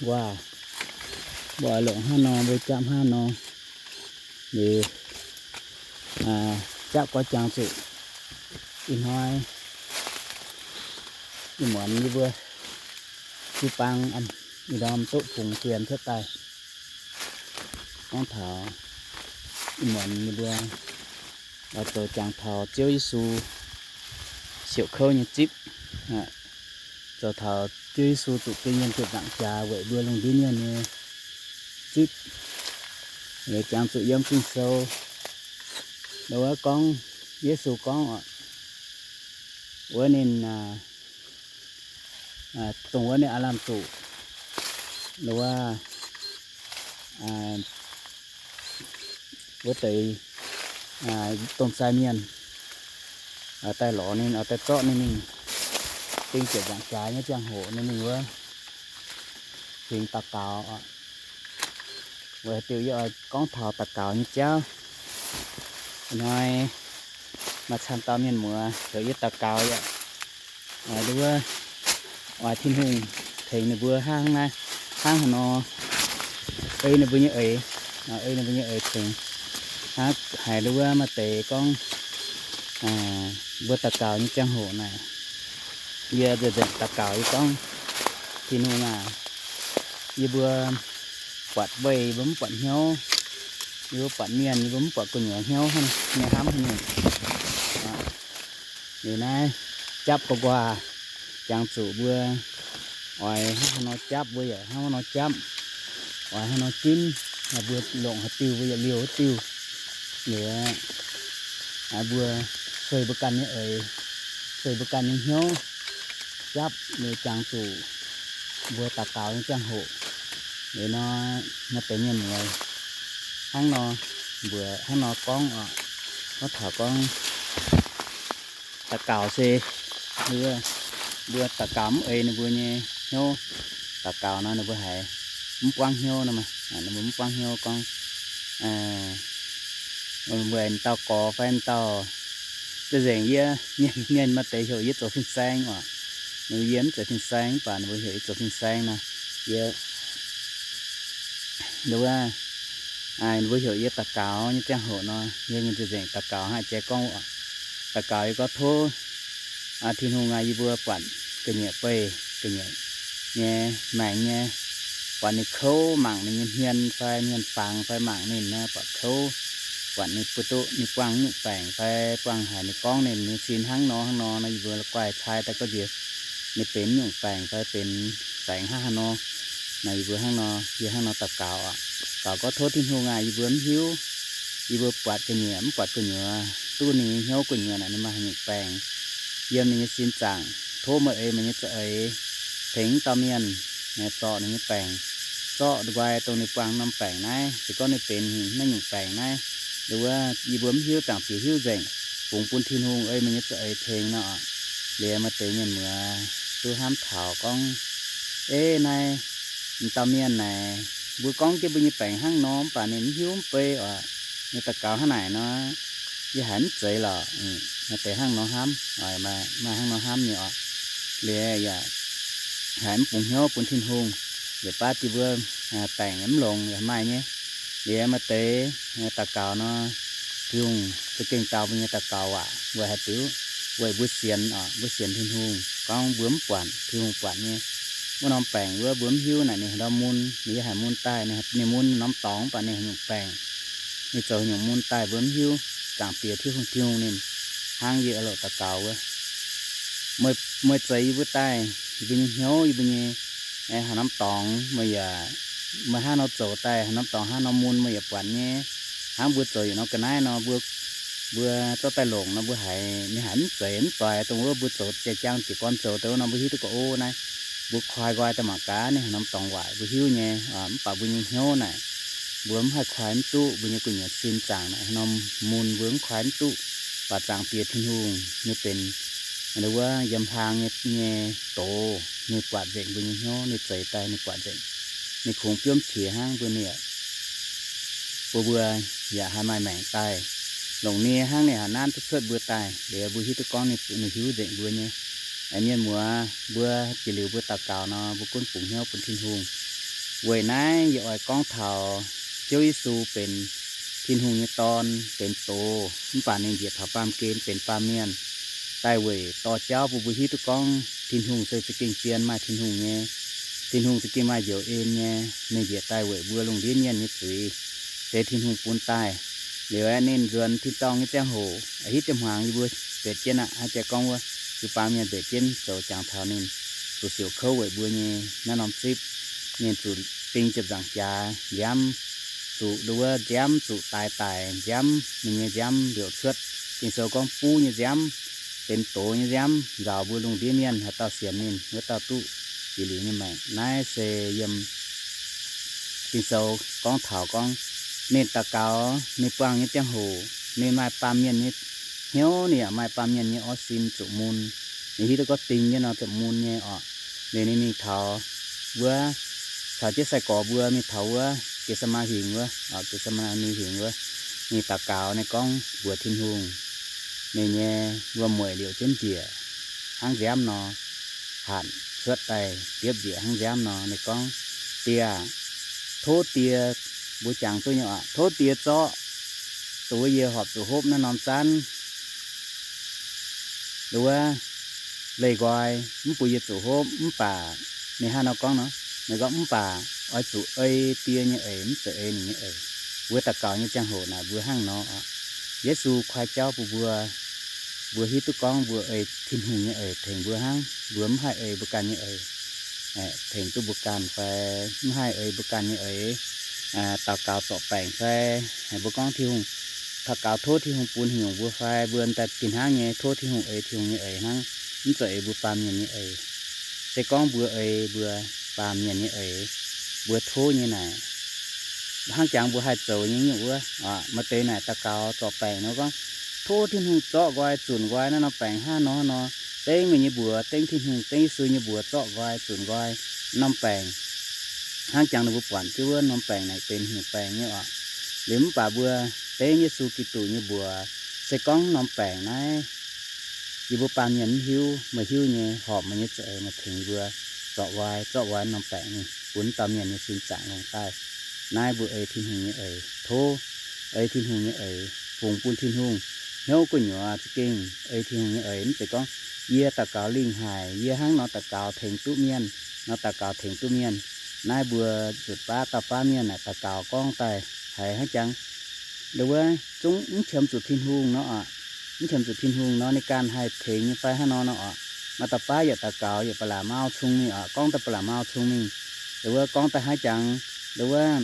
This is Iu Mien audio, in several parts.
Waac, mbuo oix longc hnangv nor, mbuo japv hnangv nor, liuz, japv gorx jangx zuqc ih hnoi ih muonz yie mbuo jiu-baang ih ndorm duqv fungx fienx cuotv daaih. Gorngv taux ih muonz yie mbuo oix zoux jangx taux Ziouv Yesu siouc kouv nyei zipv, zoux taux Ziouv Yesu zuqc biei mienh ziepc nzaangc jaax weic mbuo lungh ndiev mienh nyei zipv. Liuz jangx zuqc yiem Ging-Sou, wuov gorngv, Yesu gorngv oc, wuov ninh, dongh wuov ninh aav lamh zuqc, wuov, wuov deix domh sai mienh daaih lorz ninh, daaih zorqv ninh mingh ding ziepc nzaangc jaax nyei ziangh hoc, ninh mingh wuov tengx daux gaux. Weic haaix diuc yie oix gorngv taux daux gaux nyei jauv? Ih hnoi maaih camv dauh mienh muoz heuc yie daux gaux yaac, wuov, oix Tin-Hungh tengx ninh mbuo hnangv naaiv, hnangv haaix nor ei ninh mbuo nyei eix, ei ninh mbuo nyei eix tengx, hnangv haiz wuov maaih deix gorngv, mbuo daux gaux nyei ziangh hoc naaic, yie nzengc nzengc daux gaux, yie gorngv, Tin-Hungh aac, yie mbuo buatc weih yie mbuo mv buatc hnyouv, yie mbuo buatc mienh yie mbuo mv buatc gu'nyuoz hnyouv hnangv nyei hnamv haaix nyungc. Liuz naaiv japv gu'nguaaz, jangx zuqc mbuo oix hnangv haaix nor japv mbuo yaac hnangv haaix nor japv, oix hnangv haaix nor ginv, mbuo longc haaix diuh mbuo yaac liouh haaix diuh. Liuz mbuo sueih mbuo ganh nyei eix, sueih mbuo ganh nyei hnyouv japv liuz jangx zuqc mbuo daux gaux nyei ziangh hoc. Liuz nor, maaih deix mienh muoz hnangv nor, mbuox hnangv nor gorngv oc, gorngv taux gorngv daux gaux se, mbuo daux gaux mv ei ninh mbuo nyei hnyouv, daux gaux nor ninh mbuo haiz mv buangv hnyouv nor maah, ninh mbuo mv buangv hnyouv gorngv, mbuo dauh gorx fai dauh, za'gengh yie, mienh maaih deix heuc yie zoux fin-saeng oc. Ninh mbuo yie mv zeiz fin-saeng mv baac ninh mbuo heuc yie zoux fin-saeng nor, yie, wuov, ninh mbuo heuc yie daux gaux nyei ziangh hoc nor, yie nyei nzengc nzengc daux gaux hnangv jiex gorngv, daux gaux yie gorngv tov Tin-Hungh aac, yie mbuo buatc ga'nyiec beih, ga'nyiec nyei maengc nyei, buatc ninh kouv, mangc ninh nyei hmien fai hmien fangx fai mangc ninh naaiv buatc kouv, buatc ninh buoz-ndoqv ninh buangh nyungc baengc fai buangh haaix, ninh gorngv ninh nyei sin hnangv nor hnangv nor nor, yie mbuo la'guaih cai daaih gorngv njiec ninh benx nyungc baengc fai benx baengc hnangv haaix nor. Naaiv yie mbuo hnangv nor, yie hnangv nor daux gaux oc. Gaux gorngv tov Tin-Hungh aac, yie mbuo mv hiuv. Yie mbuo buatc ga'nyiec mv buatc gu'nyuoz, duqv ninh nyei hnyouv gu'nyuoz naaic ninh maaih haaix nyungc baengc yiem ninh nyei sin zaangc. Tov meih eix meih nyei za'eix tengx dauh mienh zorc ninh nyei baengc, zorqv nqoi dongh ninh buangh norm baengc naaiv, se gorngv ninh benx naaiv nyungc baengc naaiv, wuov, yie mbuo mv hiuv, Zaangc Diex hiuv nzengc, fungx bun Tin-Hungh ei meih nyei za'eix tengx nor. Liuz maaih deix mienh muoz duqv hnamv taux gorngv, Ei naaiv, m'dauh mienh naaic, mbuo gorngv jienv mbuo nyei baengc hnangv nor mv baac ninh mv hiuv mv bei oc. Ninh daux gaux hnangv naaic nor, yie haiz mv zeiz lorqc. Maaih deix hnangv nor hnamv, maaih hnangv nor hnamv nyei oc. Liuz yaac haiz mv bungx hnyouv bun Tin-Hungh, yietc baav diuh mbuo baengc yaac mv longx yaac maaih nyei. Liuz maaih deix daux gaux nor, Tin-Hungh za'gengh dau mbuo nyei daux gaux waac weic haaix diuc? Weic mbuo sienx oc, mbuo sienx Tin-Hungh gorngv mbuo mv buatc, Tin-Hungh buatc nyei. Wuov norm baengc wuov mbuo mv hiuv naaic ninh haaix ndau mun, ninh yaac haiz mun daaih, ninh mun norm dorngx mv baac ninh haaix nyungc baengc, ninh zoux haaix nyungc mun daaih mbuo mv hiuv. Zaangc Diex Tin-Hungh, Tin-Hungh ninh hnangv yie oix loc daux gaux wuov, meih zeix yie mbuo daaih, yie mbuo nyei hnyouv, yie mbuo nyei haaix norm dorngx meih yaac, meih hnangv nor zoux daaih haaix norm dorngx hnangv nor mun meih yaac buatc nyei. Hnangv mbuo zoux yietc norm ga'naaiv nor, mbuo, mbuo zorqv daaih longc nor mbuo haiz ninh haiz mv zeiz mv doix dongh wuov mbuo zoux jai-jang jiez gorn zoux deix wuov nor mbuo hiuv duqv ga'o naaiv. Mbuo koi nqoi daaih mangc gaax ninh haaix norm dorngx waaic mbuo hiuv nyei. Mv baac mbuo nyei hnyouv naaic, mbuo mv haih koi mv duqv, mbuo nyei gu'nyuoz sin zaangc naaic haaix norm mun mbuo mv koi mv duqv. Baac Zaangc Diex Tin-Hungh ninh benx wuov yiem hlaang nyei, nyei doz, ninh buatc nzengc mbuo nyei hnyouv, ninh zeix daaih ninh buatc nzengc. Ninh kungx biomv qiex hnangv mbuo, ninh yaac, mbuo, mbuo yaac haih maaih maengc daaih. Longc nie hnangv ninh haih nanv duqv cuotv mbuo daaih, liuz mbuo hiuv duqv gorngv ninh, ninh hiuv nzengc mbuo nyei. Mienh muoz, mbuo jiex liuz mbuo daux gaux nor, mbuo gunv bungx hnyouv bun Tin-Hungh. Weic naaiv yie oix gorngv taux Ziouv Yesu benx Tin-Hungh nyei Dorn, benx doz, mv baac ninh njiec taux baamh gen benx baamh mienh daaih weic dorh jauv bun mbuo hiuv duqv gorngv Tin-Hungh se za'gengh zien maaih Tin-Hungh nyei. Tin-Hungh za'gengh maaih njoux en nyei. Ninh njiec daaih weic mbuo lungh ndiev mienh nyei zuiz, se Tin-Hungh bun daaih. Liuz aeqv, ninh nzuonx tin-dorngh nyei ziangh hoc, hitv dieh hmuangx yie mbuo mbenc jienv aqv, haaix jiex gorngv wuov, yie baamh mienh mbenc jienv zoux jangx taux ninh zuqc siouc kouv weic mbuo nyei naaiv norm zipv. Ninh zuqc ding ziepc nzaangc jaax nziaamv, zuqc nduov nziaamv, zuqc daix daic nziaamv, ninh nyei nziaamv liouc cuotv. Ging-Sou gorngv buv nyei nziaamv, benx doz nyei nziaamv nzaaux mbuo lungh ndiev mienh. Haaix dauh sienx ninh, wuov dauh duqv yietc liuz nyei maengc. Naaiv se yiem Ging-Sou gorngv taux gorngv ninh daux gaux, ninh buangh nyei ziangh hoc, ninh maaih baamh mienh nyei hnyouv, ninh yaac maaih baamh mienh nyei orv sin zuqc mun. Ninh hiuv duqv gorngv ding nyei nor zuqc mun nyei orqc. Liuz ninh mingh taux wuov, caux jienv sai-gorx mbuo mingh taux wuov Getc^se^maa Huingx wuov, Getc^se^maa^ni Huingx wuov, ninh daux gaux, ninh gorngv mbuox Tin-Hungh, ninh nyei wuom-mueic liouc jienv njiec hnangv nziaamv nor, hanc cuotv daaih diepv njiec hnangv nziaamv nor. Ninh gorngv, Die aah, tov Die, mbuo jangx duqv nyei oc, tov Die zorqv dongh wuov yie horpc zuqc hopv naaiv norm zaanv wuov leih nqoi, mv bun yie zuqc hopv. Mv baac ninh hnangv nor gorngv nor, ninh gorngv, Mv baac oix zuqc ei Die nyei eix, mv zeiz ei ninh nyei eix. Mbuo daux gaux nyei ziangh hoc naaic mbuo hnangv nor oc. Yesu kuaai jauv bun mbuo, mbuo hiuv duqv gorngv mbuo ei Tin-Hungh nyei eix tengx mbuo hnangv. Mbuo mv haih ei mbuo ganh nyei eix tengx duqv mbuo ganh fai mv haih ei mbuo ganh nyei eix daux gaux zorc baengc fai, mbuo gorngv Tin-Hungh, daux gaux tov Tin-Hungh bun haaix nyungc mbuo fai mbuo daaih fih hnangv nyei tov Tin-Hungh ei Tin-Hungh nyei eix hnangv, mv zeiz ei mbuo baamh mienh nyei eix. Se gorngv mbuo ei mbuo baamh mienh nyei eix, mbuo tov nyei naaic, hnangv jangx mbuo haih zoux nyei nyungc wuov. Maaih deix naaic daux gaux zorc baengc nor gorngv, Tov Tin-Hungh zorqv nqoi, zunc nqoi naaiv norm baengc hnangv nor nor, dengv meih nyei mbuox, dengv Tin-Hungh, dengv Yesu nyei mbuox zorqv nqoi, zunc nqoi norm baengc. Hnangv jangx ninh mbuo buatc jienv wuov norm baengc naaic benx hnyouv baengc nyei oc. Liuz mv baac mbuo dengv Yesu Giduc nyei mbuox, se gorngv norm baengc naaiv yie mbuo baamh mienh mv hiuv, meih hiuv nyei, horpc meih nyei za'eix, meih tengx mbuo zorqv nqoi, zorqv nqoi norm baengc mingh bun dauh mienh nyei sin zaangc longc daaih. Naaiv mbuo ei Tin-Hungh nyei eix, tov ei Tin-Hungh nyei eix, fungx bun Tin-Hungh. Hnyouv gu'nyuoz za'gengh ei Tin-Hungh nyei eix, mv zeiz gorngv yie daux gaux lingh haic, yie hnangv nor daux gaux tengx duqv mienh, nor daux gaux tengx duqv mienh. Naaiv mbuo nzutc baav dauh baav mienh naaic daux gaux gorngv daaih haiz hnangv jangx nduov wuov zungv mv qiemx zuqc Tin-Hungh nor oc. Mv qiemx zuqc Tin-Hungh nor ninh ganh haih tengx nyei fai hnangv nor nor oc. Maaih dauh baav yietc daux gaux yietc ba'laqc mau cong-mengh oc, gorngv daaih ba'laqc mau cong-mengh. Nduov wuov gorngv daaih hnangv jangx nduov wuov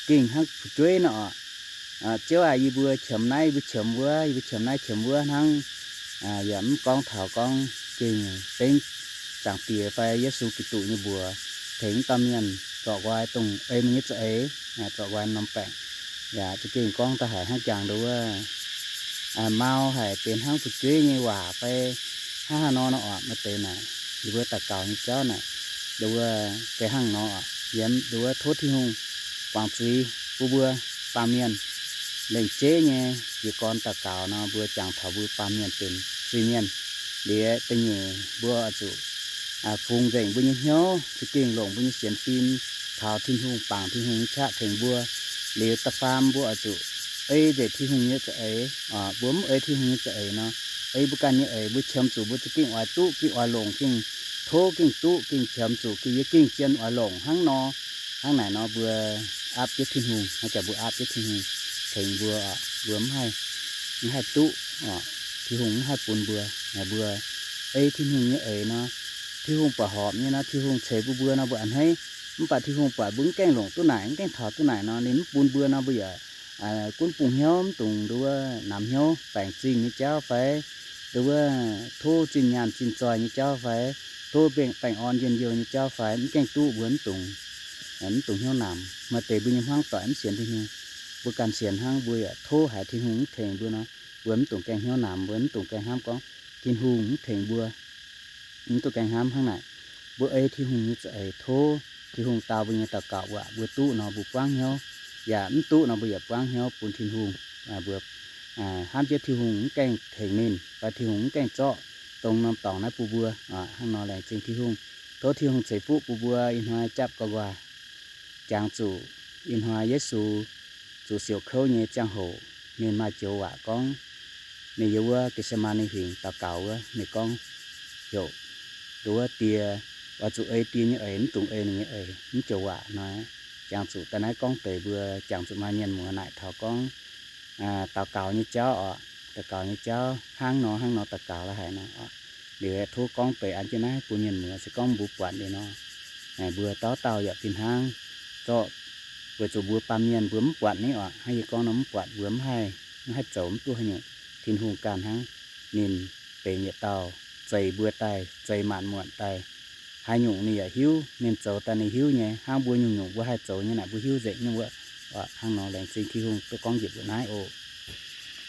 gengh hnangv fu'jueiv nor oc. Ziouv aac, yie mbuo qiemx naaiv, yie mbuo qiemx wuov, yie mbuo qiemx naaiv qiemx wuov hnangv. Yaac mv gorngv taux gorngv gengh dengv Zaangc Diex fai Yesu Giduc nyei mbuox tengx dauh mienh zorqv nqoi dongh ei meih nyei za'eix, zorqv nqoi norm baengc. Yaac za'gengh gorngv daaih haiz hnangv jangx nduov wuov mau haic, benx hnangv fu'jueiv nyei waac fai hnangv haaix nor nor oc. Maaih deix naaic yie mbuo daux gaux nyei jauv naaic nduov wuov ga'hnangv nor oc. Yiem nduov wuov tov Tin-Hungh guangc zuiz bun mbuo baamh mienh lengc jeiv nyei jiez gorn daux gaux nor, mbuo jangx taux mbuo baamh mienh benx zuiz mienh. Liuz da'nyeic mbuo oix zuqc fungx nzengc mbuo nyei hnyouv, za'gengh longc mbuo nyei sienx fim taux Tin-Hungh, bangc Tin-Hungh nyei qaqv tengx mbuo. Liuz da'faam mbuo oix zuqc ei nzengc Tin-Hungh nyei za'eix. Mbuo mv ei Tin-Hungh nyei za'eix nor, ei mbuo ganh nyei eix, mbuo qiemx zuqc mbuo za'gengh oix duqv, gengh oix longc, gengh tov, gengh duqv, gengh qiemx zuqc, gengh yie gengh zien oix longc hnangv nor. Hnangv naaic nor mbuo aapv jienv Tin-Hungh, hnangv jaax mbuo aapv jienv Tin-Hungh tengx mbuo, mbuo mv haih, mv haih duqv, Tin-Hungh mv haih bun mbuo. Mbuo ei Tin-Hungh nyei eix nor, Tin-Hungh buatc horpc nyei nor, Tin-Hungh ceix bun mbuo nor mbuo a'hneiv. Mv baac Tin-Hungh buatc mbuo mv gaengh longc duqv naaic, mv gaengh taux duqv naaic nor ninh mv bun mbuo nor mbuo yaac gunv bungx hnyouv, mv dungx nduov wuov namx hnyouv baengc zingh nyei jauv fai nduov wuov tov zinh nyaanh zinh zoih nyei jauv fai tov baengh orn njien-youh nyei jauv fai mv gaengh duqv, mbuo mv dungx, mv dungx hnyouv namx. Maaih deix mbuo nyei hmuangv doic mv sienx Tin-Hungh, mbuo ganh sienx hnangv, mbuo yaac tov haiz Tin-Hungh mv tengx mbuo nor, mbuo mv dungx gaengh hnyouv namx, mbuo mv dungx gaengh hnamv gorngv Tin-Hungh mv tengx mbuo. Mv dungx gaengh hnamv hnangv naaic. Mbuo ei Tin-Hungh nyei za'eix, tov Tin-Hungh dau mbuo nyei daux gaux waac, mbuo duqv nor mbuo buangv hnyouv, yaac mv duqv nor mbuo yaac buangv hnyouv bun Tin-Hungh. Mbuo hnamv jienv Tin-Hungh mv gaengh tengx ninh, fai Tin-Hungh mv gaengh zorqv dongh norm dorngx naaiv bun mbuo. Hnangv nor laengz zingh Tin-Hungh. Tov Tin-Hungh ceix fuqv bun mbuo ih hnoi japv gau nquaah. Jangx zuqc ih hnoi Yesu zuqc siouc kouv nyei ziangh hoc, ninh maaih joux waac gorngv, ninh yiem wuov Getc^se^maa^ni Huingx daux gaux wuov, ninh gorngv, heuc nduov Die, oix zuqc ei Die nyei eix, mv dungx ei ninh nyei eix, mv joux waac hnoi. Jangx zuqc da'naaiv gorngv deix mbuo jangx zuqc maaih mienh muoz naaic taux gorngv daux gaux nyei jauv oc, daux gaux nyei jauv hnangv nor hnangv nor daux gaux la'haic nor. Liuz tov gorngv deix an jienv naaiv bun mienh muoz, se gorngv mbuo buatc liuz nor, mbuo dauh dauh yaac fih hnangv zorqv, weic zuqc mbuo baamh mienh mbuo mv buatc ni oc. Hnangv yie gorngv nor, mv buatc mbuo mv haih, mv haih zoux mv duqv haaix nyungc. Tin-Hungh ganh hnangv, ninh benx yietc dauh zeix mbuo daaih, zeix maanc muotc daaih. Haaix nyungc ninh yaac hiuv, ninh zoux daaih ninh hiuv nyei. Hnangv mbuo nyungc-nyungc mbuo haih zoux nyei naaic mbuo hiuv nzengc nyungc wuov. Hnangv nor laengz zingh Tin-Hungh duqv gorngv njiec mbuoqc naaiv oc.